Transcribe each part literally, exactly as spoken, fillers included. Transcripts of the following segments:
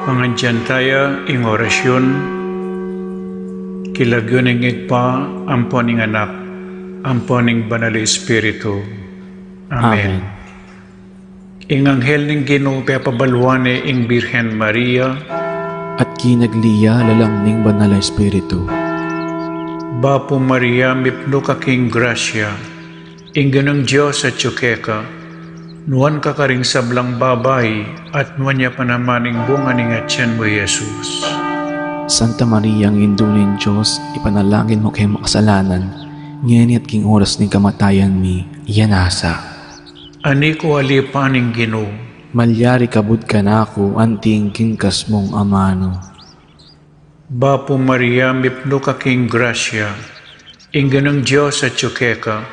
Pangadyan taya ing orasyun. King lagyu ning Ibpa, ampo ning Anak, ampo ning Banal a Espiritu. Amen. Amen. Ing anghel ning Ginu pepabaluan ne ing Birhen Maria. At kinagli ya lalam ning Banal a Espiritu. Bapu Maria, mipnu ka king grasya, ing Ginung Dios atyu keka, nuan ka karing sablang babai, at nuan ya pa naman ing bunga ning atyan mu, i Jesus. Santa Maria, Indu ning Dios, ipanalangin mu keng makasalanan, ngeni at king oras ning kamatayan mi. Amen. Ani ku alipan ing Ginu. Malyari kabud kanaku anti ing kingkas mung amanu. Bapu Maria, mipnu ka king grasya, ing Ginung Dios atyu keka,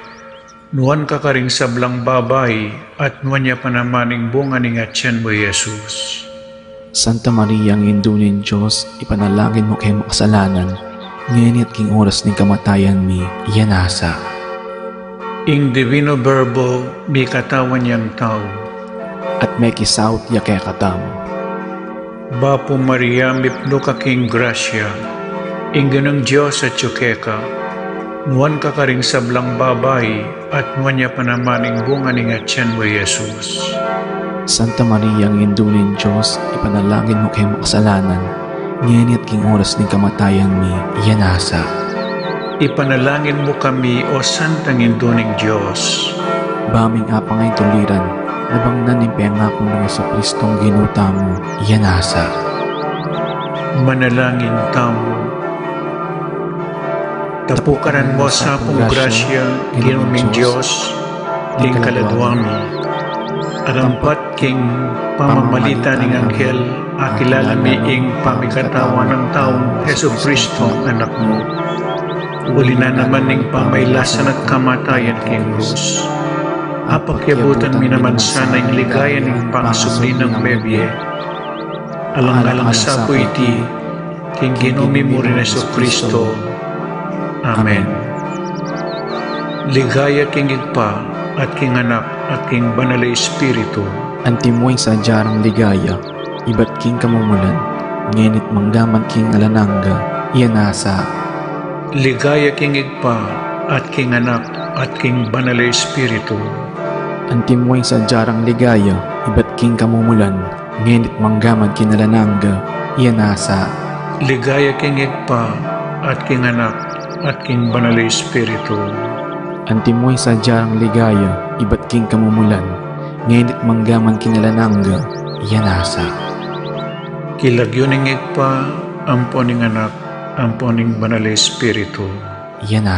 nuan ka karing sablang babai, at nuan ya pa naman ing bunga ning atyan mu, i Jesus. Santa Maria, Indu ning Dios, ipanalangin mu keng makasalanan, ngeni at king oras ning kamatayan mi. Amen. Ing Divino Verbo mikatawan yang tau. At mekisaut ya kekatamu. Bapu Maria, mipnu ka king grasya, ing Ginung Dios atyu keka, nuan ka karing sablang babai, at nuan ya pa naman ing bunga ning atyan mu, i Jesus. Santa Maria, Indu ning Dios, ipanalangin mu keng makasalanan, ngeni at king oras ning kamatayan mi. Amen. Ipanalangin mu kami, o Santang Indu ning Dios. Ba ming apang ing tuliran, nabang na ning pengaku nang Jesucristong Ginu tamu. Amen. Manalangin tamu. Tapukaran mu sa pung grasya, Ginu ming Dios, ding kaladua mi. At ampat king pamamalit ning anghel, akilala mi ing pamikatawan nang taung Jesucristong Anak mu. Uli na naman ning pamailasan at kamatayan king krus, apakyabutan mi naman sana ing ligaya ning pangasubli nang mebie. Alang-alang sa pu iti, king Ginu mi murin Jesucristo. Amen. Ligaya king Ibpa, at king Anak, at king Banal a Espiritu. Antimo ing sadya rang ligaya, ibat king kamumulan, ngeni't manggaman king alang angga. Amen. Ligaya king Ibpa, at king Anak, at king Banal a Espiritu. Antimo ing sadya rang ligaya, ibat king kamumulan, ngeni't manggaman king alang angga. Amen. Ligaya king Ibpa, at king Anak, at king Banal a Espiritu. Antimo ing sadya rang ligaya, ibat king kamumulan, ngeni't manggaman king alang angga. Amen. King lagyu ning Ibpa, ampo ning Anak, ampo ning Banal a Espiritu. Amen.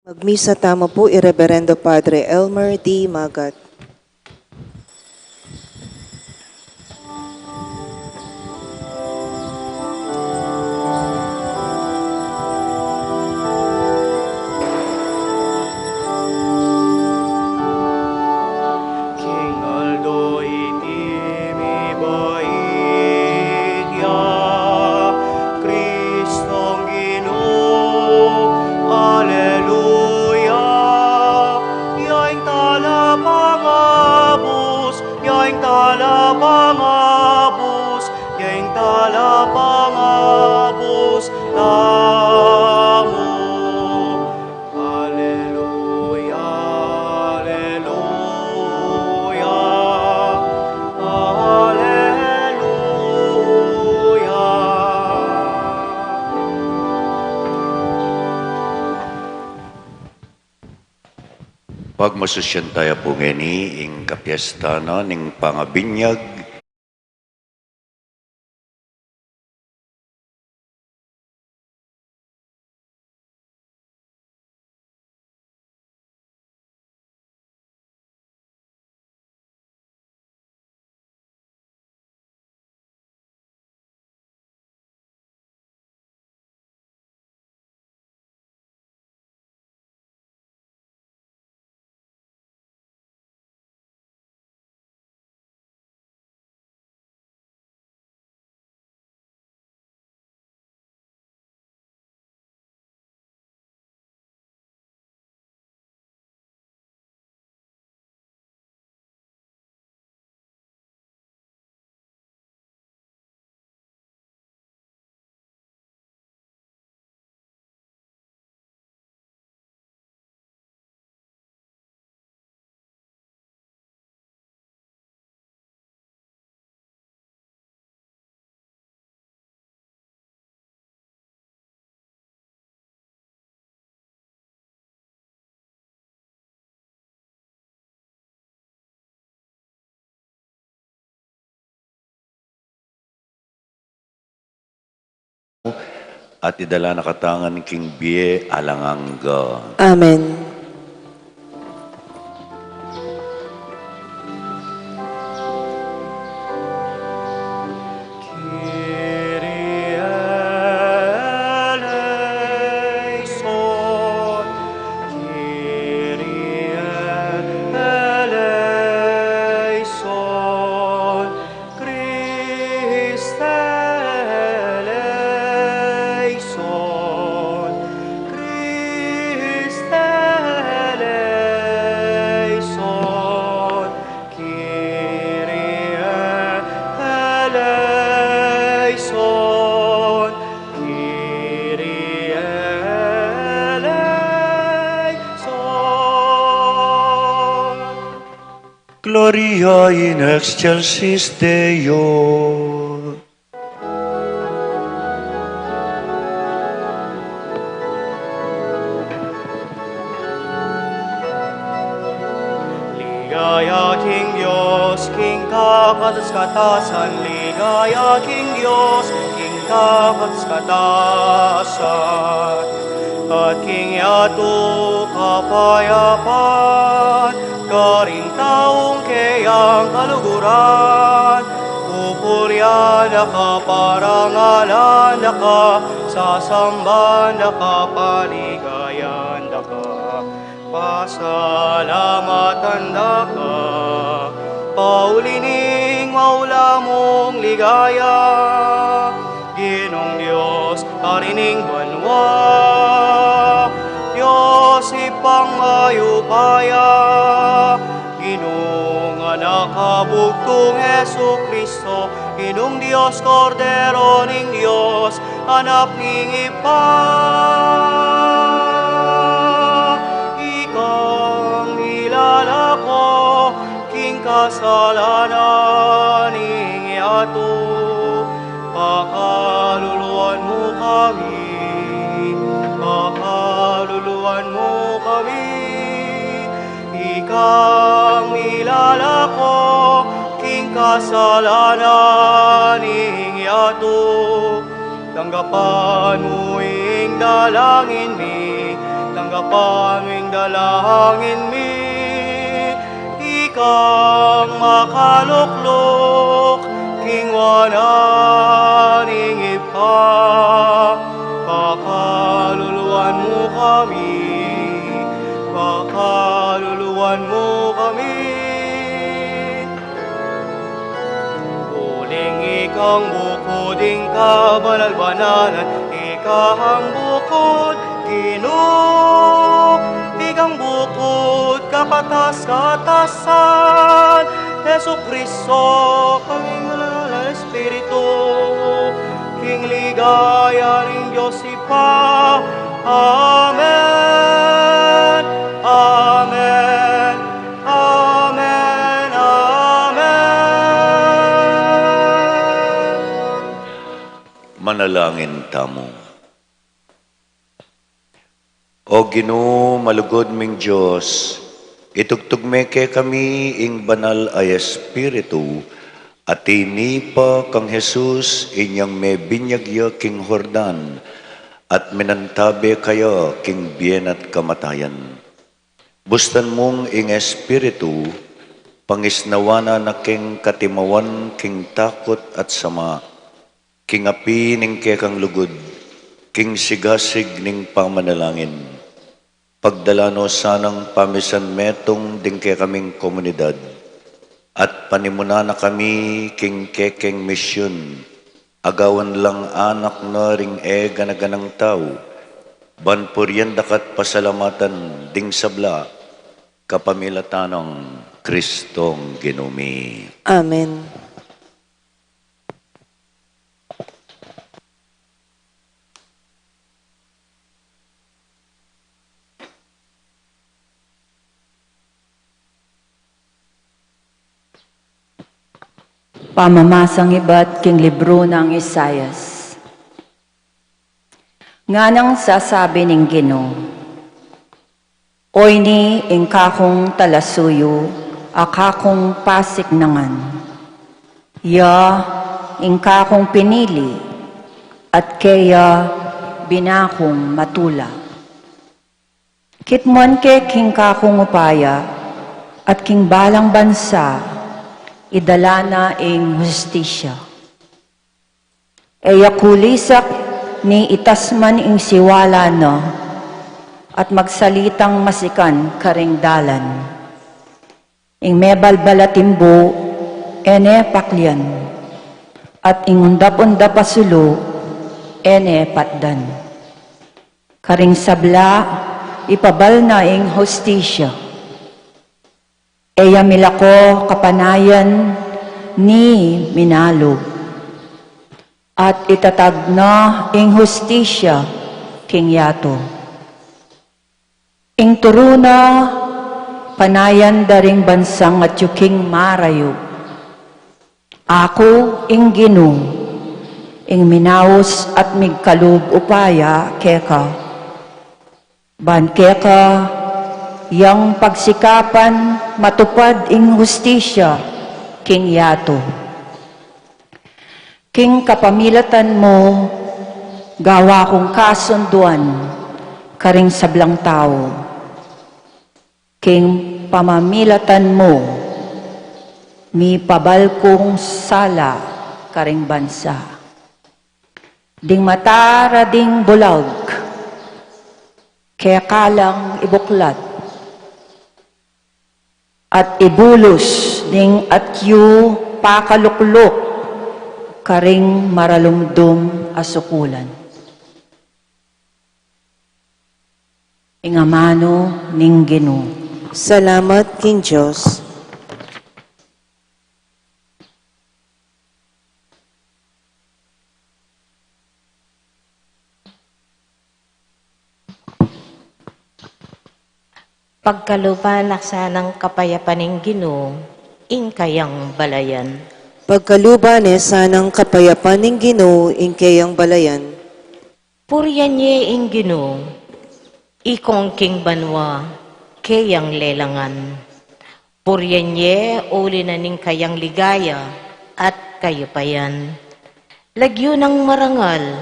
Magmisa tamu pu i Reberendo Padre Elmer D. Magat. King aldo iti mibait ya, Kristong Ginu, Aleluya. Ya ing talapangabus, ya ing talapangabus, ya ing talapangabus tamu. Aleluya, aleluya, aleluya. Pagmasusyan taya pu ngeni ing kapiestan ning pangabinyag. At idala na katamu ngan king bie alang angga. Amen. Kyrie eleison, Kyrie eleison, Christe eleison, Christe eleison, Kyrie eleison, Kyrie eleison. Gloria in excelsis Deo. Ligaya king Dios, king kakatas-katasan, ligaya king Dios, king kakatas-katasan, at king yatu kapayapan, karing taung keyang kaluguran, pupurian da ka, parangalan da ka, sasamban da ka, paligayan da ka, pasalamatan da ka, pauli ning maula mung ligaya, Ginung Dios, Ari ning banua, Dios Ibpang mayupaya, Ginung Anak a bugtung Jesucristo, Ginung Dios, Kordero ning Dios, Anak ning Ibpa. Ikang milalako king kasalanan ning yatu, pakaluluan mu kami, pakaluluan mu kami. Ikang milalako king kasalanan ning yatu, tanggapan mu ing dalangin mi, tanggapan Pamindalangin mi, ikang makalukluk king wanan ning Ibpa, pakaluluan mu kami, pakaluluan mu kami. Uling ikang bukud ing kabanal-banalan, ikang bukud, Ginu, ikang bukud, kakatas-katasan, Jesucristo, kaming Espiritu, king ligaya ning Dios Ibpa. Amen. Amen. Amen. Amen. Manalangin tamu. O Ginu, malugud ming Dios, itugtug me kekami ing banal a Espiritu, a tinipa kang Jesus inyang mebinyag ya king Jordan, at minantabe kaya king bie na at kamatayan. Bustan mung ing Espiritu, pangisnawan na na keng katimawan king takut at sama, king api ning kekang lugud, king sigasig ning pamanalangin. Pagdalan no sanang pamisan metung ding kekaming komunidad, at panimunan na kami king kekeng misyun, agawan lang anak na ring e gana-ganang tau, ban purian da ka at pasalamatan ding sabla, kapamilatan nang Kristong Ginu mi. Amen. Pamamasang ibat king libru nang Isaias. Nganang sasabi ning Ginu, "O ini ing kakung talasuyu, a kakung pasiknangan. Ya ing kakung pinili, at keya binakung matula. Kitmuan ke king kakung upaya, at king balang bansa, idala na ing hustisya. E ya kulisak ni itas man ing siwala na, at magsalitang masikan karing dalan. Ing mebalbal a timbu, e ne paklian, at ing undap-undap a sulu, e ne patdan. Karing sabla, ipabal na ing hustisya. E ya milako kapanayan ni minalu, at itatag na ing hustisya king yatu. Ing turu na panayan da ring bansang atyu king marayu. Aku ing Ginu, ing minaus at migkalub upaya keka. Ban keka yang pagsikapan matupad ing hustisya king yatu. King kapamilatan mu, gawa kung kasunduan karing sablang tau. King pamamilatan mu, mipabal kung sala karing bansa. Ding mata ra ding bulag, keka lang ibuklat, at ibulus ding atyu pakalukluk karing maralumdum a sukulan." Ing amanu ning Ginu. Salamat king Dios. Pagkaluban na sanang kapayapan ning Ginu ing kayang balayan. Pagkaluban na sanang kapayapan ning Ginu ing kayang balayan. Purian ye ing Ginu, ikong king banua, keyang lelangan. Purian ye uli na ning kayang ligaya at kayupayan. Lagyu nang marangal,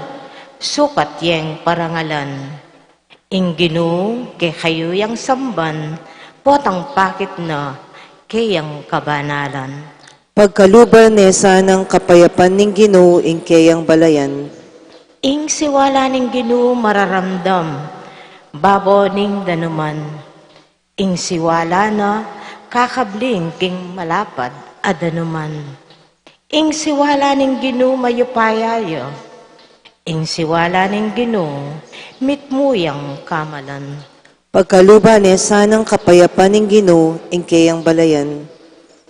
sukat yeng parangalan. Ing Ginu kekayu yang samban, potang pakit na keyang kabanalan. Pagkaluban ne sanang kapayapan ning Ginu ing keyang balayan. Ing siwala ning Ginu mararamdam babo ning danuman. Ing siwala na kakabling king malapad a danuman. Ing siwala ning Ginu mayupaya ya. Ing siwala ning Ginu mitmu yang kamalan. Pagkaluban ne sanang kapayapan ning Ginu ing keyang balayan.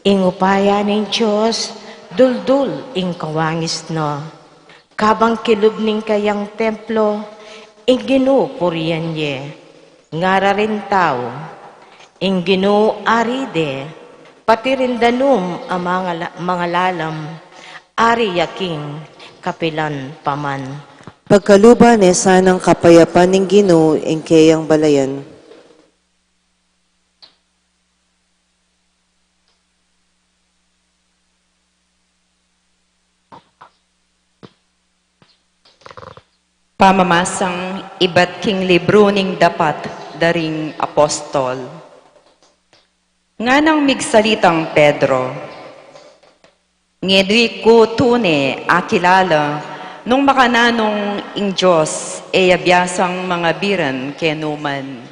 Ing upaya ning Dios duldul ing kawangis na. Kabang kilub ning kayang templo, ing Ginu purian ye, ngara ring tau. Ing Ginu ari de, pati ring danum a mangala-, mangalalam, ari ya king kapilan pa man. Pagkaluban ne sanang kapayapan ning Ginu ing keyang balayan. Pamamasang ibat king libru ning Dapat da ring Apostol. Nganang migsalitang Pedro, ngeni ku tune akilala nung makananung ing Dios e ya biasang mangabiran kenu man.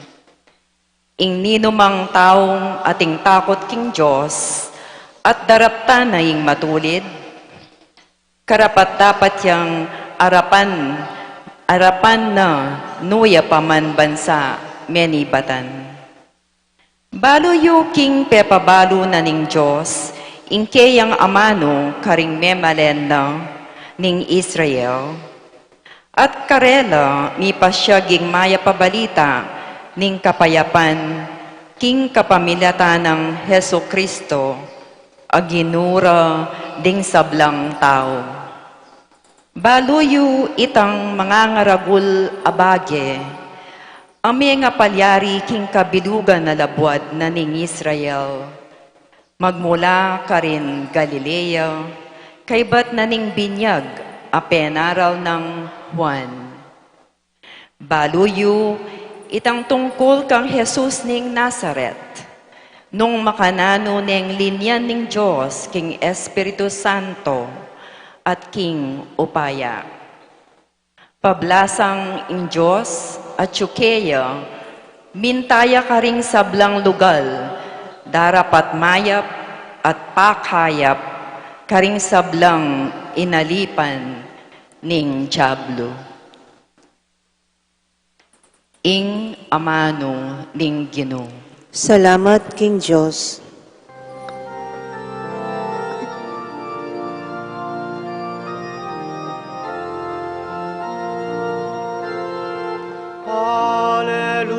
Ing ninumang taung ating takut king Dios at daraptan na ing matulid, karapat-dapat yang arapan, arapan na nu ya pa man bansa menibatan. Balu yu king pepabalu na ning Dios ing keyang amanu karing memalen na ning Israel. At karela mipasyag ing mayap a balita ning kapayapan king kapamilatan nang Jesucristo a Ginu ra ding sablang tau. Balu yu itang mangangaragul a bage a mengapalyari king kabilugan a labuad na ning Israel, magmula karin Galilea, kaybat na ning binyag a penaral nang Juan. Balu yu itang tungkul kang Jesus ning Nazaret, nung makananu neng linian ning Dios king Espiritu Santo at king upaya. Pablasang ing Dios atyu keya, minta ya karing sablang lugal, darapat mayap at pakayap karing sablang inalipan ning Diablo. Ing amanu ning Ginu. Salamat king Dios. Aleluya,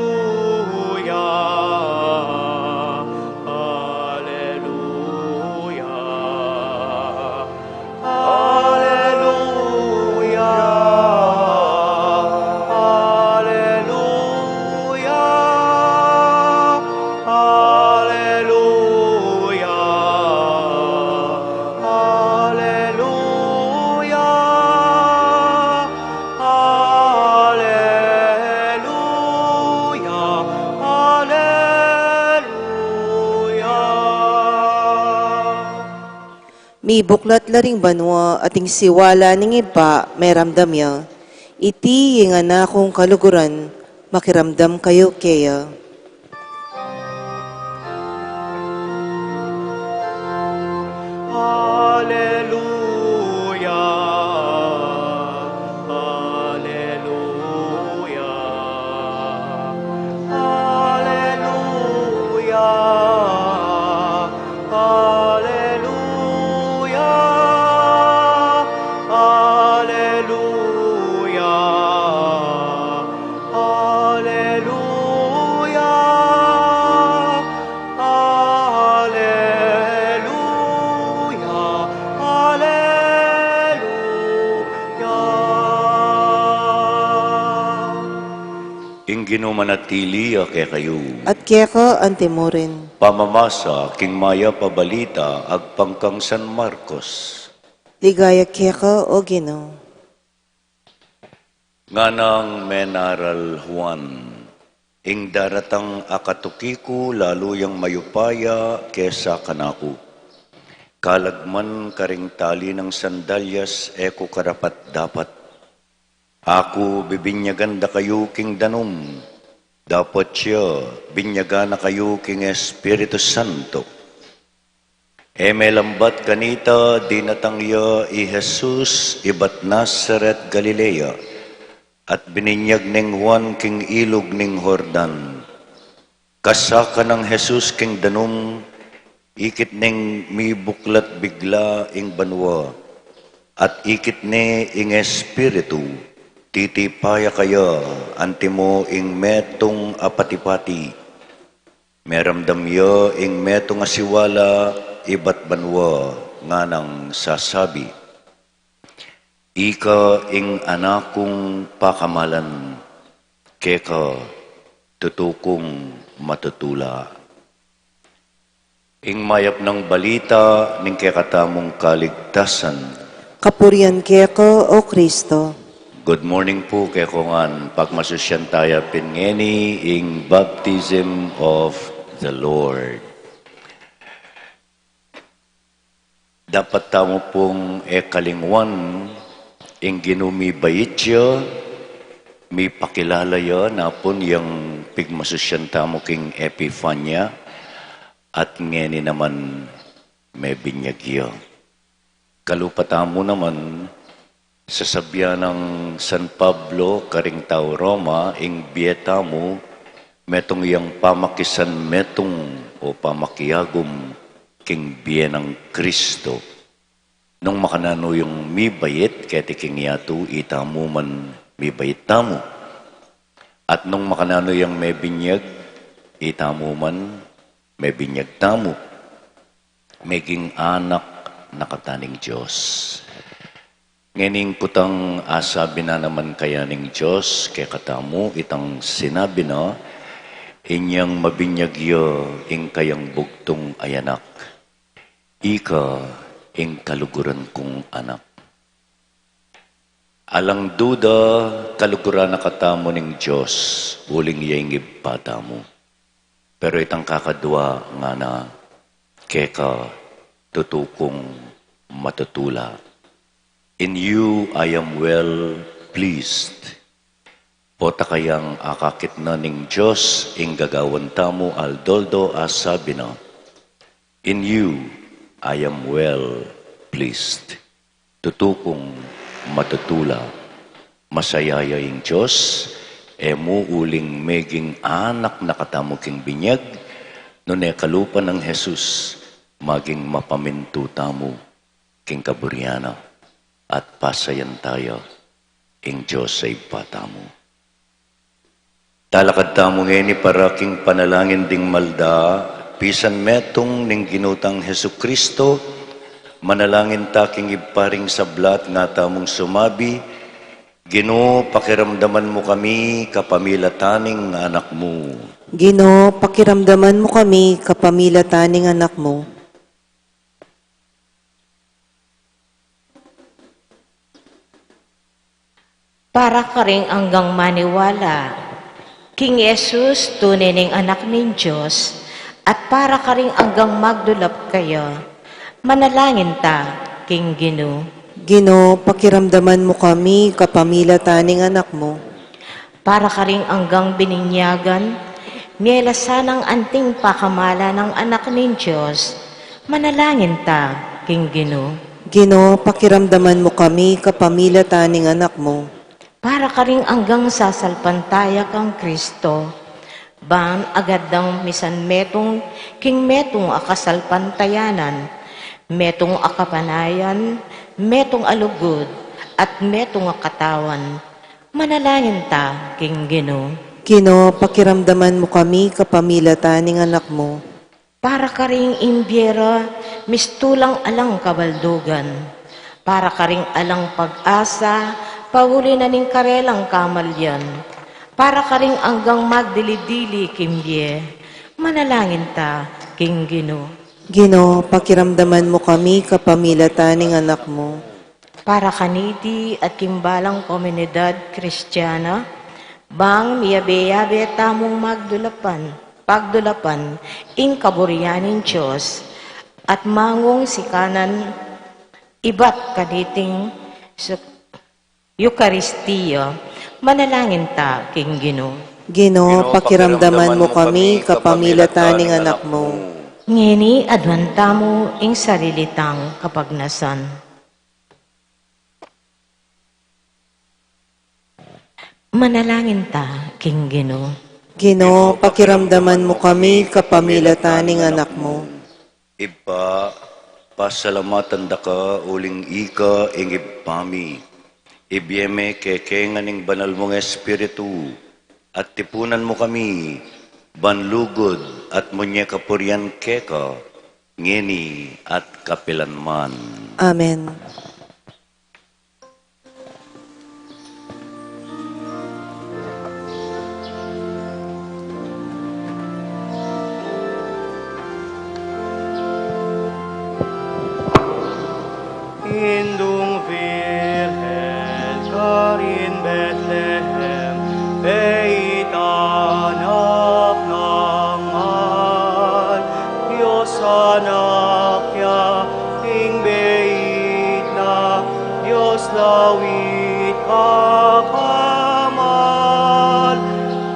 aleluya. Aleluya, aleluya, aleluya, aleluya, aleluya. Mibuklat la ring banua at ing siwala ning Ibpa meramdam ya. Iti ing Anak kung kaluguran, makiramdam kayu keya. Aleluya, aleluya, aleluya. Aleluya, aleluya, aleluya, aleluya, aleluya. Ing Ginu manatili ya kekayu. At keka antimurin. Pamamasa king Mayap a Balita agpang kang San Marcos. Ligaya keka, O Ginu. Nganang menaral Juan. Ing daratang a katuki ku lalu yang mayupaya kesa kanaku. Kalag man karing tali nang sandalyas e ku karapat-dapat. Aku bibinyagan da kayu king danum, dapot ya binyagan na kayu king Espiritu Santo. E melambat kanita dinatang ya i Jesus ibat Nazaret, Galilea, at bininyag neng Juan king ilug ning Jordan. Kasakan nang Jesus king danum, ikit neng mibuklat bigla ing banua, at ikit ne ing Espiritu, titipa ya kaya antimo ing metung a pati-pati. Meramdam ya ing metung a siwala ibat banua, nganang sasabi, "Ika ing Anak kung pakamalan, keka tutu kung matutula." Ing mayap nang balita ning kekatamung kaligtasan. Kapurian keka, O Kristo. Good morning pu kekongan. Pagmasusyan taya pin ngeni ing Baptism of the Lord. Dapat tamu pung e kalingwan ing Ginu mibait ya, mipakilala ya napun yang pigmasusyan tamu king Epifania, at ngeni naman mebinyag ya. Kalupa tamu naman, sasabyan nang San Pablo karing tau Roma, ing bie tamu metung yang pamakisanmetung o pamakiagum king bie nang Kristo. Nung makananu yang mibait keti king yatu, itamu man mibait tamu. At nung makananu yang mebinyag, itamu man mebinyag tamu. Meging anak na kata ning Dios. Ngening kutang asabi na naman kaya ning Dios kekatamu, itang sinabi na, "Inyang mabinyag ya ing kayang bugtung a Anak. Ika ing kaluguran kung Anak." Alang duda, kaluguran na katamu ning Dios, uling ya ing Ibpa tamu. Pero itang kakadua ngana, "Keka tutu kung matutula." "In you I am well pleased." Pota kayang akakit na ning Dios ing gagawan tamu aldo-aldo a sabi na, "In you I am well pleased." Tutu kung matutula. Masaya ya ing Dios, e mu uling meging anak na katamu king binyag, nune kalupa nang Jesus, maging mapamintu tamu king kaburian na, at pasayan taya ing Dios a Ibpa tamu. Talakad tamu ngeni para king panalangin ding malda, pisan metung ning Ginu tang Jesucristo. Manalangin ta king Ibpa ring sabla at nga tamung sumabi, "Ginu, pakiramdaman mu kami kapamilatan ning Anak mu." Ginu, pakiramdaman mu kami kapamilatan ning Anak mu. Para karing anggang maniwala king Jesus, tune ning Anak ning Dios, at para karing anggang magdulap kaya, manalangin ta king Ginu. Ginu, pakiramdaman mu kami kapamilatan ning Anak mu. Para karing anggang bininyagan, mielasan nang anting pakamalan nang Anak ning Dios, manalangin ta king Ginu. Ginu, pakiramdaman mu kami kapamilatan ning Anak mu. Para karing anggang sasalpantaya kang Kristo, ban agad dang misanmetung king metung a kasalpantayanan, metung a kapanayan, metung a lugud, at metung a katawan, manalangin ta king Ginu. Ginu, pakiramdaman mu kami kapamilatan ning Anak mu. Para karing imbie ra mistulang alang kabaldugan, para karing alang pag-asa pauli na ning karelang kamalian, para karing anggang magdili-dili king bie, manalangin ta king Ginu. Ginu, pakiramdaman mu kami kapamilatan ning Anak mu. Para kaniti at king balang komunidad Kristiana, Bang miyabe-yabe tamung magdulapan, pagdulapan ing kaburian ning Dios, at mangung sikanan ibat kaniting su-, Eukaristia, manalangin ta king Ginu. Ginu, pakiramdaman mu kami kapamilatan ning anak mu. Ngeni aduan tamu ing sarili tang kapagnasan. Manalangin ta king Ginu. Ginu, pakiramdaman mu kami kapamilatan ning anak mu. Ibpa, pasalamatan da ka uling ika ing Ibpa mi. Ibie me kekeng ing banal mung Espiritu, at tipunan mu kami ban lugud at munye kapurian keka, ngeni at kapilanman. Amen. Indung Virgen karin Betlehem, beit anak nang mahal, Dios anak ya, ing beit na, Dios lawit kakamahal,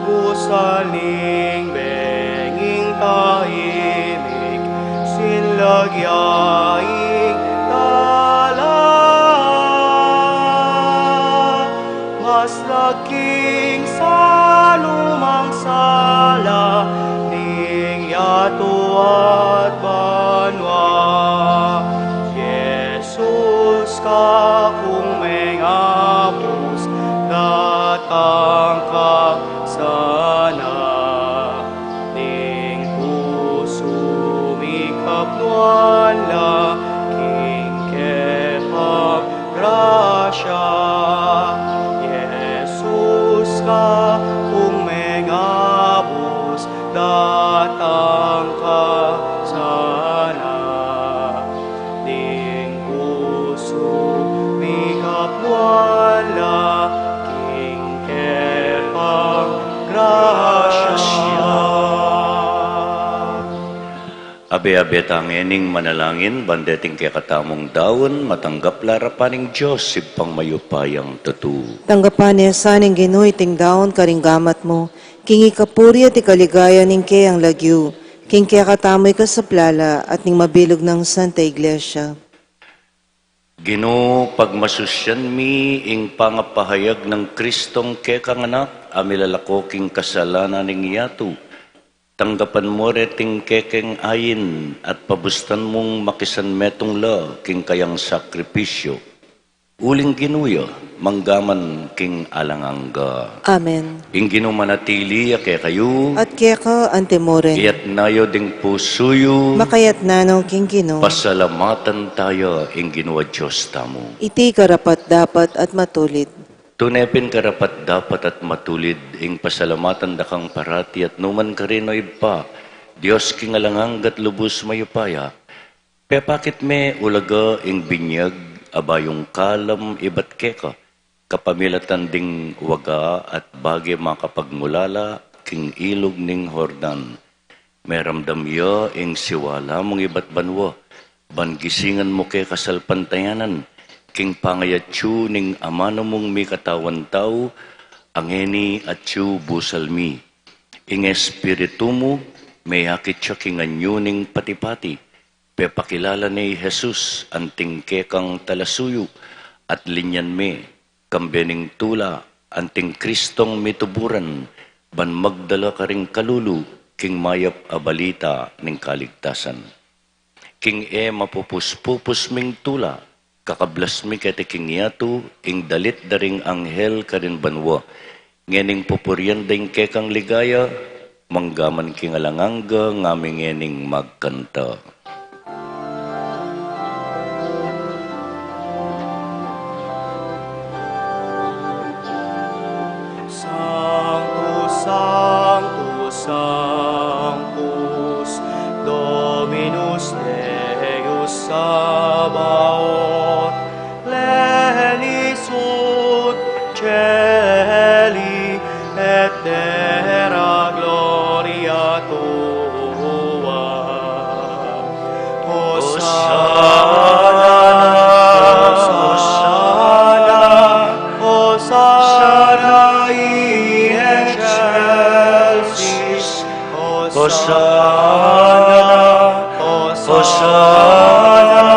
busal ning bengi ing taimik, sinlagya ing tala, mas laging salumang sala ning yatu at banua. Jesus, kakung mengabus, datang ka sana. Ning pusu mi kapnuan la king kekang grasya. Jesus, kakung mengabus, datang ka sana. Ding pusu mi kapnuan la king kekang grasya. Abe-abe ta ngening manalangin, ban deting kekatamung daun, matanggap la arapan ning Dios, Ibpang mayupayang tutu. Tanggapan na sa ning Ginu iting daun karing gamat mu, king ikapuri at ikaligaya ning keyang lagyu, king kekatamu ikasaplala at ning mabilug nang Santa Iglesia. Ginu, pagmasusyan mi ing pangapahayag nang Kristong kekang Anak, a milalako king kasalanan ning yatu. Tanggapan mu reting kekeng ain at pabustan mung makisanmetung la king kayang sakripisyu. Uling Ginu ya, manggaman king alang angga. Amen. Ing Ginu manatili ya kekayu. At keka antimurin. Iyatas yu ding pusu yu. Makayatas no king Ginu. Pasalamatan taya ing Ginu a Dios tamu. Iti karapat-dapat at matulid. Tune pin karapat-dapat at matulid ing pasalamatan da kang parati at nukarin man, O Ibpa, Dios king alang angga't lubus mayupaya. Pepakit me ulaga ing binyag a bayung kalam ibat keka, kapamilatan ding waga at bage makapagmulala king ilug ning Jordan. Meramdam ya ing siwala mung ibat banua, ban gisingan mu ke kasalpantayanan, king pangayatsu ning amanu mung mikatawan tau, a ngeni atsu busal mi. Ing Espiritu mu, meyakit ya king anyu ning pati-pati, pepakilala ne i Jesus anting kekang talasuyu, at linyan me, kambe ning tula, anting Kristong mituburan, ban magdala karing kalulu, king mayap a balita ning kaligtasan. King e mapupus-pupus ming tula, kakablas mi keti king yatu, ing dalit da ring anghel karin banua, ngening pupurian da ing kekang ligaya, manggaman king alang angga, ngami ngening magkanta. Sanctus, Sanctus, Sanctus, Dominus Deus Sabaoth, plenius sunt caeli Etera gloria tua. Hosanna, Hosanna, Hosanna in excelsis. Hosanna, Hosanna,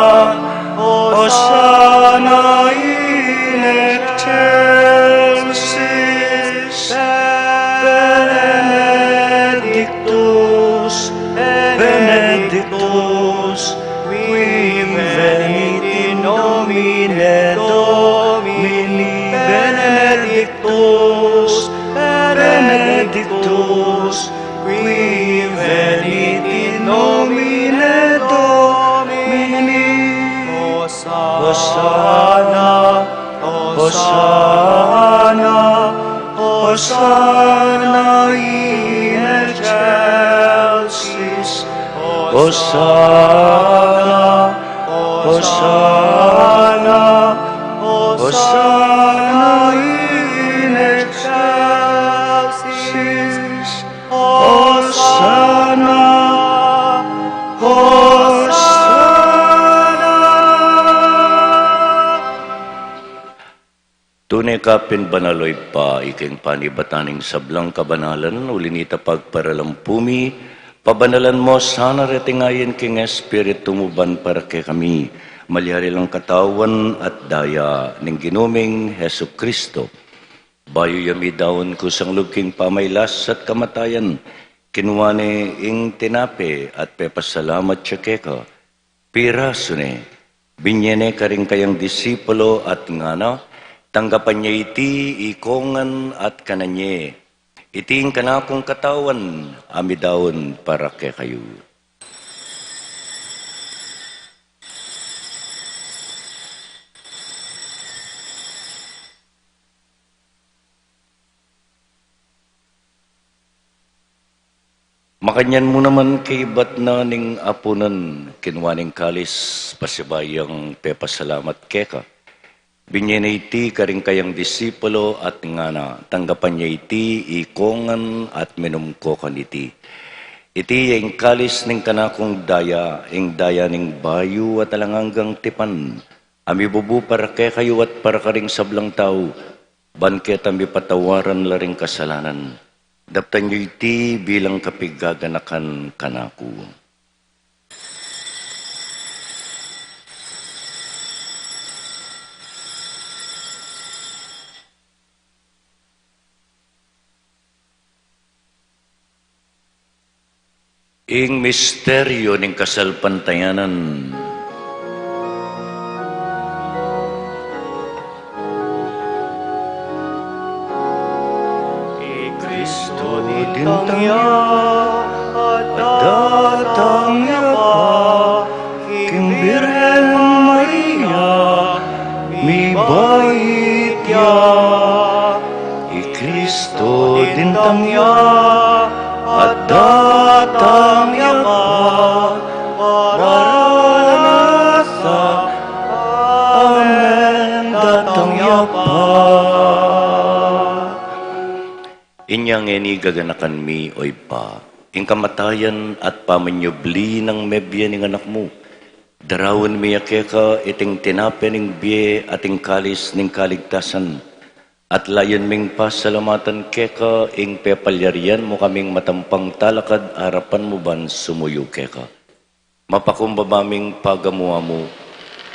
Hosanna in excelsis. Benedictus, Benedictus, qui venit in nomine Domini. Benedictus, Benedictus, qui venit in nomine Domini. Hosanna, Hosanna, Hosanna in excelsis. Hosanna, Hosanna, Hosanna in excelsis. Hosanna, Hosanna. Tune ka pin banal, o Ibpa, ika ing panibatan ning sablang kabanalan, uli na nita pagparalampu mi, pabanalan mu sana reting ayin king Espiritu mu ban para kekami malyari lang Katawan at Daya ning Ginu ming Jesucristo. Bayu ya midaun kusang lub king pamailas at kamatayan, kinua ne ing tinape at pepasalamat ya keka, pirasu ne, binye ne karing kayang disipulo at ngana: Tanggapan ye iti ikongan at kanan ye. Iti ing kanakung Katawan a midaun para kekayu. Makanyan mu naman kaibat na ning apunan, kinua ne ing kalis, pasibayu yang pepasalamat keka, binye ne iti karing kayang disipulo at ngana: Tanggapan ye iti ikongan at minum ko kaniti. Iti ya ing kalis ning kanakung daya, ing daya ning bayu at alang anggang tipan, a mibubu para kekayu at para karing sablang tau, ban keta mipatawaran la ring kasalanan. Daptan yu iti bilang kapigaganakan kanaku. Ing misteryu ning kasalpantayanan. I Kristu dintang ya, at datang ya pa, king Birhen Maria, mibait ya. I Kristu dintang ya, at datang ya pa, Maranatha, amen, datang ya pa. Inya ngeni gaganakan mi, o Ibpa, ing kamatayan at pamanyubli nang mebie ning Anak mu. Daraun mi ya keka iting tinape ning bie at ing kalis ning kaligtasan, at layun ming pasalamatan keka ing pepalyarian mu kaming matampang talakad arapan mu ban sumuyu keka. Mapakumbaba ming pagamu-amu,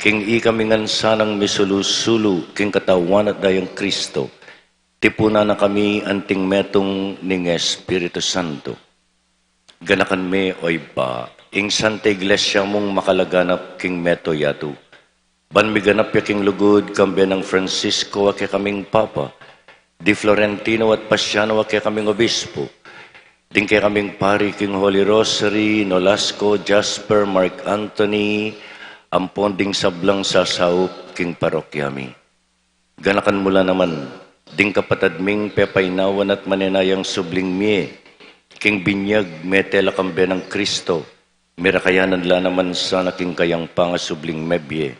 king ikami ngan sanang misulu-sulu king Katawan at Dayang Kristu, tipunan na kami anting metung ning Espiritu Santo. Ganakan me, o Ibpa, ing Santa Iglesia mung makalaganap king mabilug a yatu, ban miganap ya king lugud kambe nang Francisco a kekaming Papa, di Florentino at Paciano a kekaming Obispo, ding kekaming pari king Holy Rosary, Nolasco, Jasper, Mark Anthony, ampon ding sablang sasaup king parokya mi. Ganakan mu la naman ding kapatad ming pepainawan at manenayang subling mie king binyag mete la kambe nang Kristo, mirakayanan la naman sana king kayang pangasubling mebie.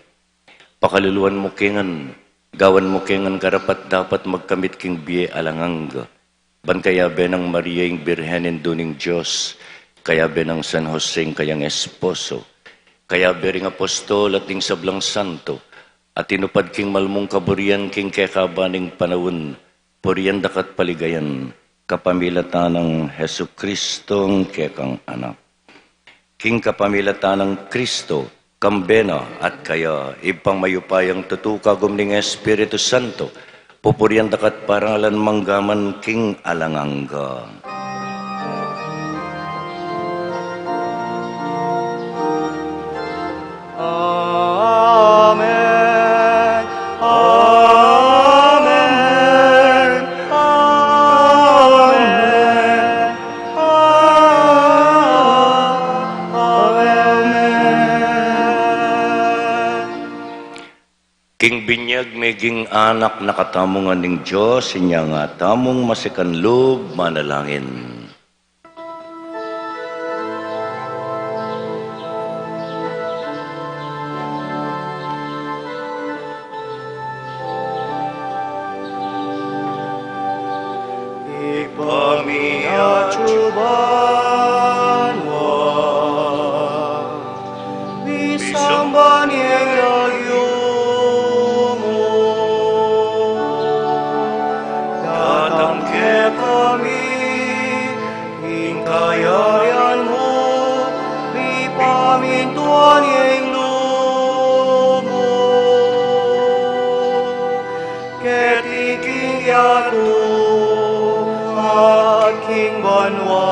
Pakaluluan mu ke ngan, gawan mu ke ngan karapat-dapat magkamit king bie alang angga. Ban kayabe nang Maria ing Birhen, Indu ning Dios, kayabe nang San Jose ing kayang esposo, kayabe ring apostol at ding sablang santo, a tinupad king malmung kaburian king kekaban ning panaun, purian daka at paligayan, kapamilatan nang Jesucristo ing kekang Anak. King kapamilatan nang Cristo, kambe na at kaya, Ibpang mayupayang tutu, kagum ning Espiritu Santo, pupurian daka at parangalan mangga man king alang angga. Amen. Amen. Amen. Amen. King binyag meging anak na katamu ngan ning Dios, inya nga tamung masikan lub manalangin. Ibpa mi atsu banua, misamban ya ing lagyu mu, datang kekami ing kayarian mu, mipamintuan ya ing lub mu keti king yatu at king banua.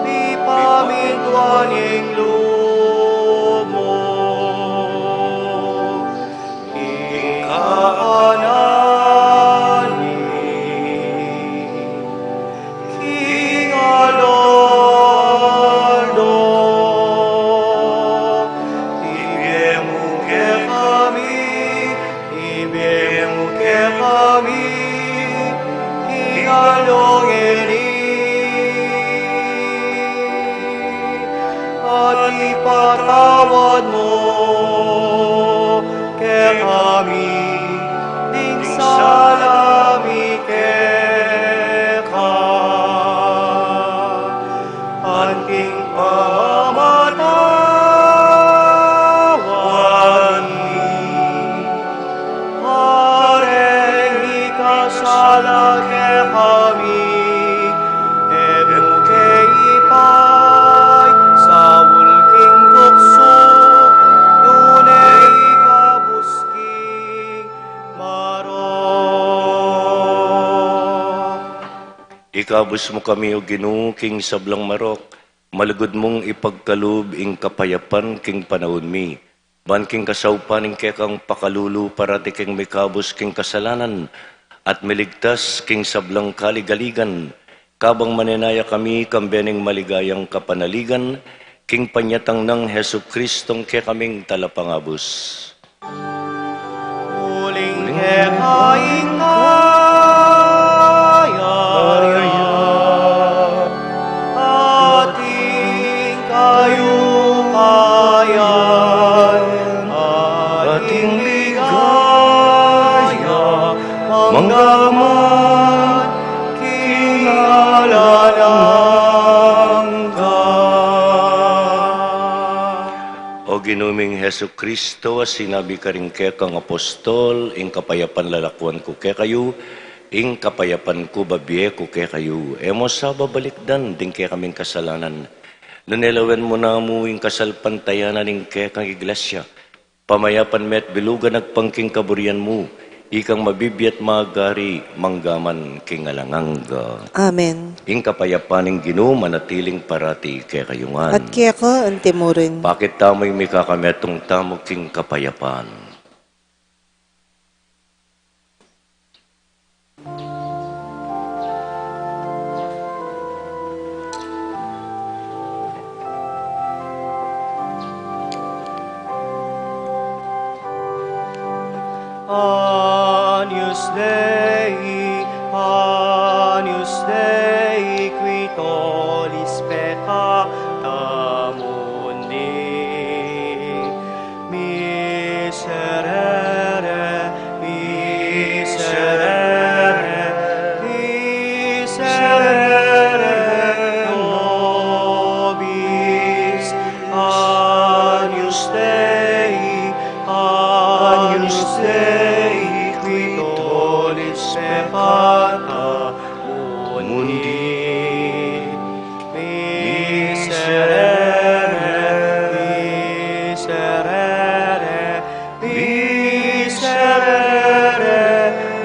Mipamintuan ya ing lub mu king kakanan mi king aldo-aldo. Ibie mu kekami, ibie mu kekami king aldo ngeni, at ipatawad mu kekami ding sala mi keka, anting pamatawan mi kareng mikasala kekami. E mu ke ipaisaul king tuksu, nune ikabus king marok. Ikabus mu kami, O Ginu, king sablang marok, malugud mung ipagkalub ing kapayapan king panaun mi, ban king kasaupan ning kekang pakalulu parati keng mikabus king kasalanan at miligtas king sablang kaligaligan, kabang manenaya kami kambe ning maligayang kapanaligan king panyatang nang Jesucristong kekaming Talapangabus. Uling keka ing kayarian, at ing kayupayan, at ing ligaya, mangga man king alang angga. O Ginu ming Jesucristo, a sinabi karing kekang apostol, ing kapayapan lalakuan ku kekayu, ing kapayapan ku babie ku kekayu. E mu sa babalikdan ding kekaming kasalanan, nune lawen mu namu ing kasalpantayanan ning kekang Iglesia, pamayapan me at bilugan agpang king kaburian mu, ikang mabibie at magari mangga man king alang angga. Amen. Ing kapayapan ning Ginu manatiling parati kekayu ngan. At keka anti mu rin. Pakit tamu ing mikakametung tamu king kapayapan. Agnus Dei, Agnus Dei, qui tollis peccata mundi. Miserere, miserere, miserere. mundi. Miserere, miserere, miserere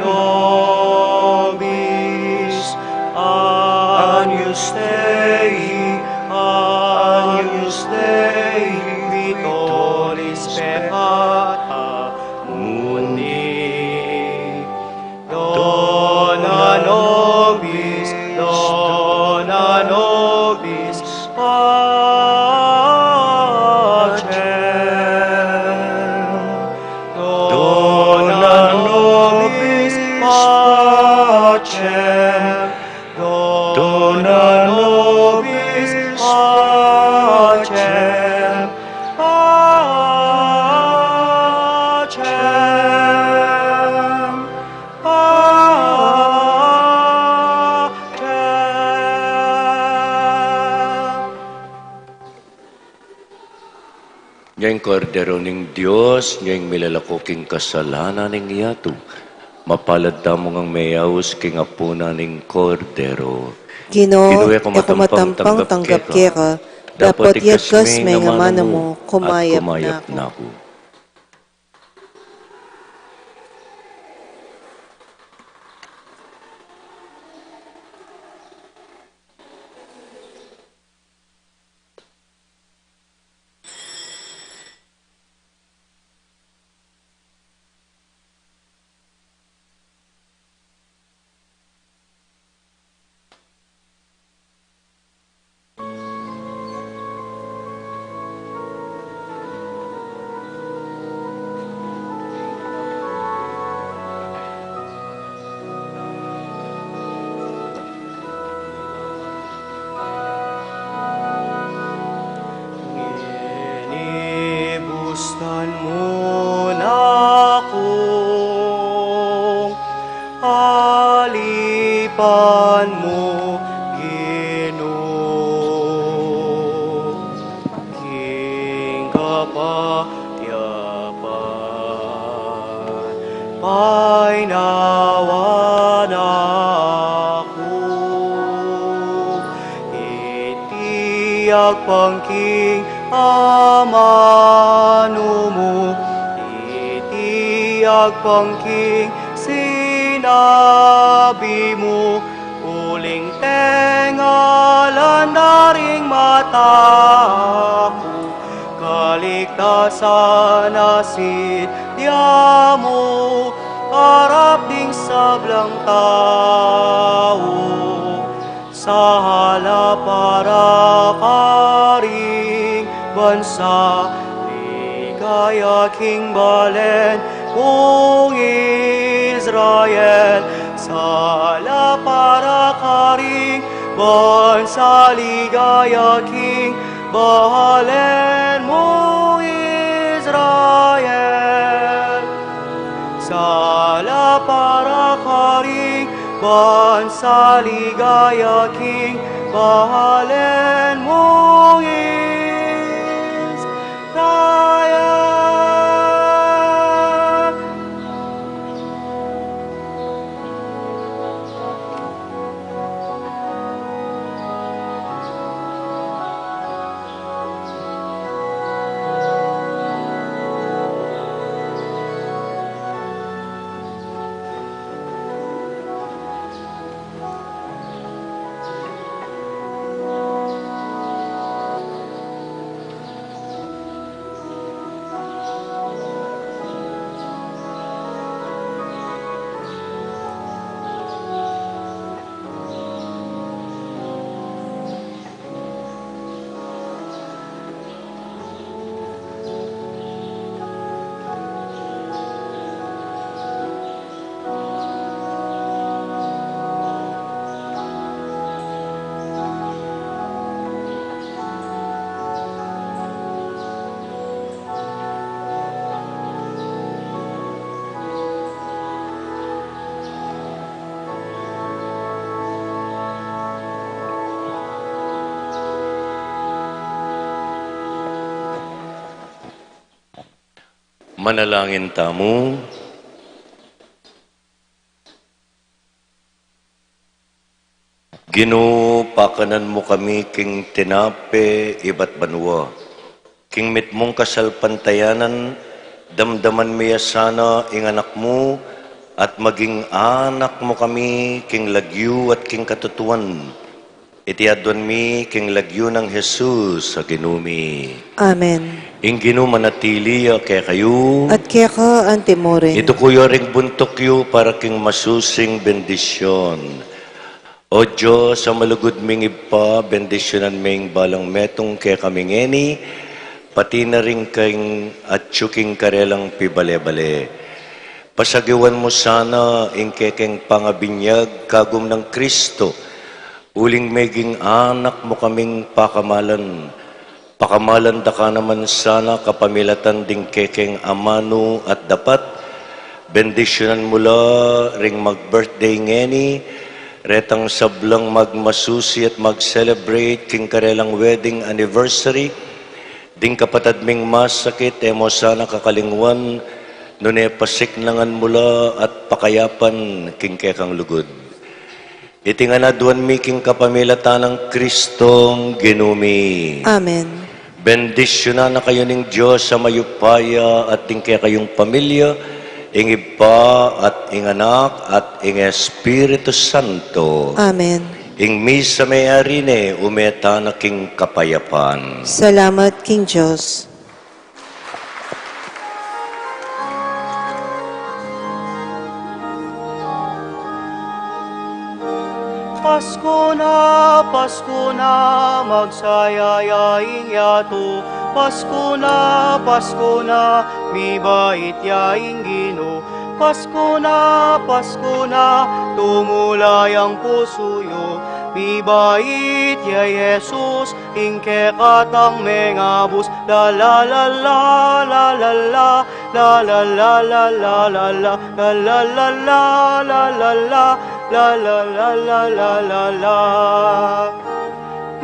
nobis. Agnus Dei, Agnus Dei, qui tollis peccata mundi. Dona nobis, dona nobis pacem. Dona nobis pacem. Dona nobis pacem. Pacem. Pacem. Nya ing Kordero ning Dios, nya ing milalako king kasalanan ning yatu. Mapalad tamu ngang meyaus king apunan ning Kordero. Ginu, Ginu, e ku matampang tanggap keka, dapot ikasme ing amanu mu, kumayap na ku. Ngeni bustan mu na kung alipan mu, Ginu, king kapatyapan, painawan na ku. Iti agpang king amanu mu, iti agpang king sinabi mu, uling tengalan da ring mata ku, kaligtasan a sinadya mu, arap ding sablang tau. Sala para karing bansa, ligaya king balen mung Israel. Sala para karing bansa, ligaya king balen mung Israel. Sala para karing bansa, ligaya king balen mung Israel. Manalangin tamu. Ginu, pakanan mu kami king tinape ibat banua. King mitmung kasalpantayanan, damdaman mi ya sana ing anak mu, at maging anak mu kami king lagyu at king katutuan. Iti aduan mi king lagyu nang Jesus a Ginu mi. Amen. Ing Ginu manatili ya kekayu. At keka antimurin. Ituku yu ring buntuk yu para king masusing bendisyun. O Dios, a malugud ming Ibpa, bendisyunan me ing balang metung kekami ngeni, pati na ring king atyu king karelang pibale-bale. Pasagiwan mu sana ing kekeng pangabinyag kagum nang Kristo, uling meging anak mu kaming pakamalan. Pakamalan da ka naman sana kapamilatan ding kekeng amanu at dapat. Bendisyunan mu la ring mag-birthday ngeni, retang sablang magmasusi at mag-celebrate king karelang wedding anniversary. Ding kapatad ming masakit, e mu sana kakalingwan, nune pasiknangan mu la at pakayapan king kekang lugud. Iti ngan aduan mi king kapamilatan nang Kristong Ginu mi. Amen. Bendisyunan na kayu ning Dios a mayupaya at ding kekayung pamilya, ing Ibpa at ing Anak at ing Espiritu Santo. Amen. Ing misa meyari ne, ume tana king kapayapan. Salamat king Dios. Pasko na, Pasko na, magsaya ya ing yatu. Pasko na, Pasko na, mibait ya ing Ginu. Pasko na, Pasko na, tumula yang pusu yu. Mibait ya Jesus, ing kekatang mengabus. La la la la, la la la, la la la la, la la la la, la la la la, la la la la, la la la la.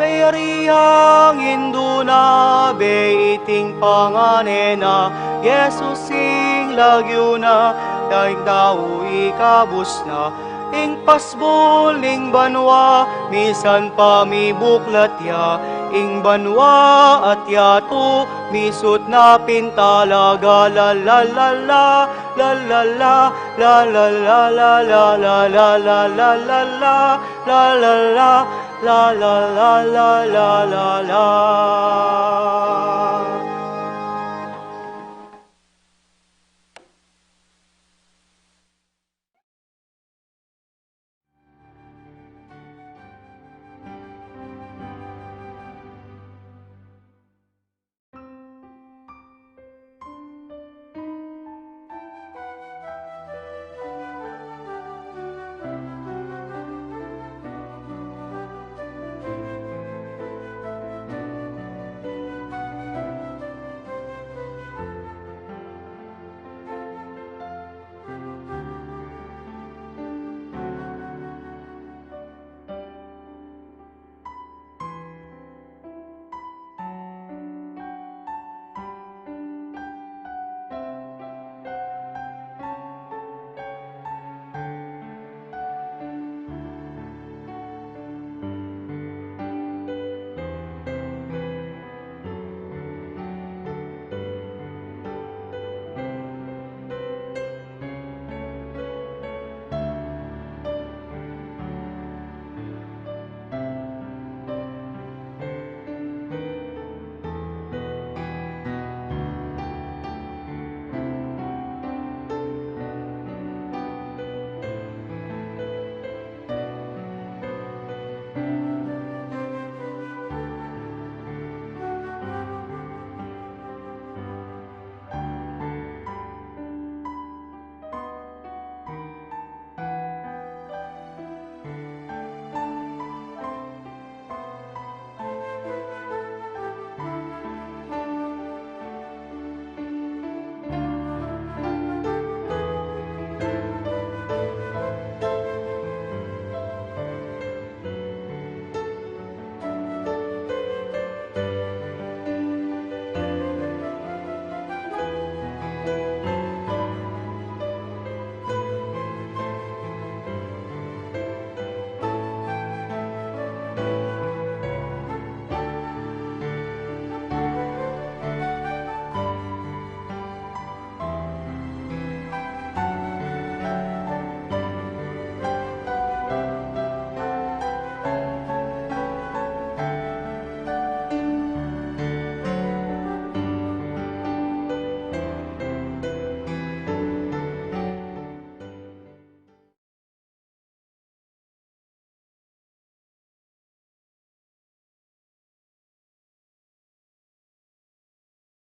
Meyari yang indu na, beiting pangane na, Jesus ing lagyu na, daying tau ikabus na. Ing pasbul ning banua, misan pa mibuklat ya ing banua at yatu, misut na pin talaga. La la la la, la la la, la la la la, la la la la, la la la la, la la la la, la la la la.